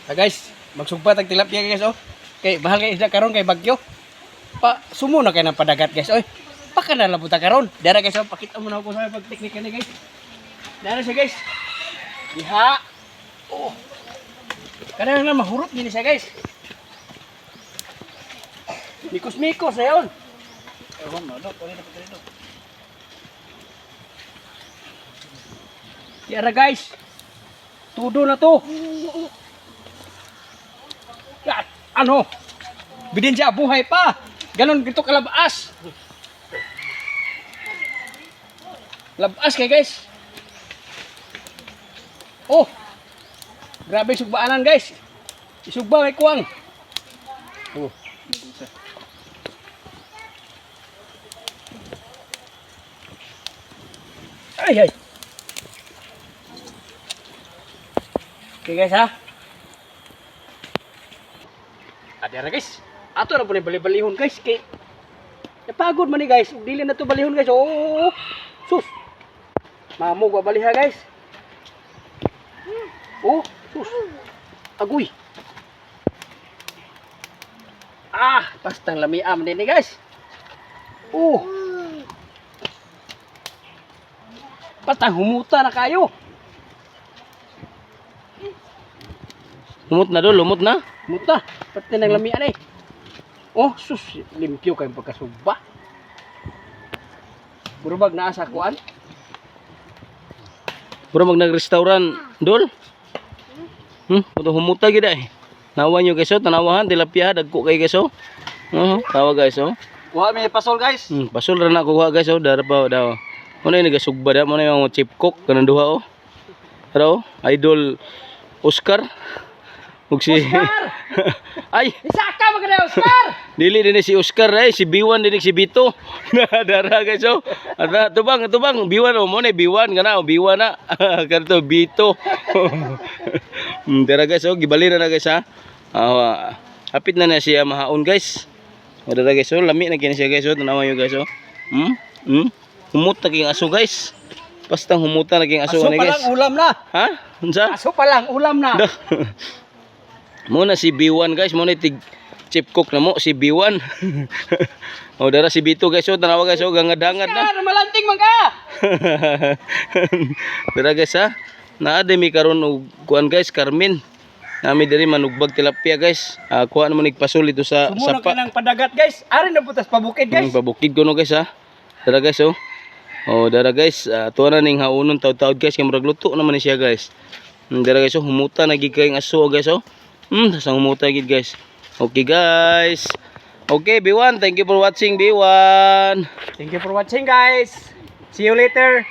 Ah, guys, magsugba tag tilapia, guys, oh. Kay mahal kay isda karon kay bagyo. Pa sumo na kay ng padagat, guys, oy. Paka na labuta karon. Dara, guys, oh, pakita mo na ako sa pag-technique ni, guys. Dara siya, guys. Diha. Oh. Kanang na mahurot gini siya, guys. Mikos-mikos na yun. Tiara, guys. Tudo na to. Ah, ano? Bidin siya buhay pa. Ganon gito kalabas. Labas kay, guys. Oh. Grabe sugbaanan, guys. Isugba may kuwang. Oh. Ay ay. Okay, guys, ha. Adi ra, guys. Ato na po ni bali-balihon, guys, kay napagod man ni, guys. Ug dili na to balihon, guys. Oh, sus. Mamog wa baliha, guys. Oh, sus. Agoy. Ah, pastang lamiam din ni, guys. Oh. Pastang humuta na kayo. Lumot na do, lumot na. Humuta. Pati nang lamian eh. Oh, sus, limpyo kayong pagkasugba. Burubag naa sa kuan. Puro mag nag-restaurant, dol. Puto humuta gid ay. Nawa nyo, guys, oh, tanawahan tilapia dagko kay, guys, oh. Oh, tawa, guys, oh. Kuha may pasol, guys. Pasol ra na kuha, guys, oh, dara pa daw. Muna yung nagasugba da, muna yung chip cook kanang duha, oh. Pero idol Oscar. Ug si Oscar! Ay, Isaka maganda, Oscar! Dili din si Oscar ay si B1 din si Bito. Dara, guys, oh. Ada tubang tubang B1 oh mo na B1 kana oh B1 na. Kanto Bito. Dara, guys, oh, gibali na na, guys, ha. Ah, hapit na na siya mahaon, guys. Oh, dara, guys, oh, lami na kini siya, guys, oh, tanawa nyo, guys, oh. Humot na king aso, guys. Basta humuta na king aso, Aso ani, pa guys. lang ulam na. Ha? Unsa? Aso pa lang ulam na. Do. Muna si B1, guys, muna tig chip cook na mo si B1. O dara si B2, guys, oh, tanawa, guys, oh, gangad-dangad na. Oscar, malanting man ka! Dara, guys, ha. Naa mi karon og kuan, guys, Carmen. Nami diri manugbag tilapia, guys. Ah, kuha naman nagpasol dito sa Sumuna ka sapa. ng padagat, guys. Ari na putas pabukid, guys. Pabukid ko no, guys, ha. Dara, guys, oh. Oh, dara, guys, tuwa na ning haunon taud-taud, guys, kay murag luto naman ni siya, guys. Dara, guys, oh, humuta na gid kayong aso, guys, oh. Sa humuta gid, guys. Okay, guys. Okay, B1, thank you for watching, B1. Thank you for watching, guys. See you later.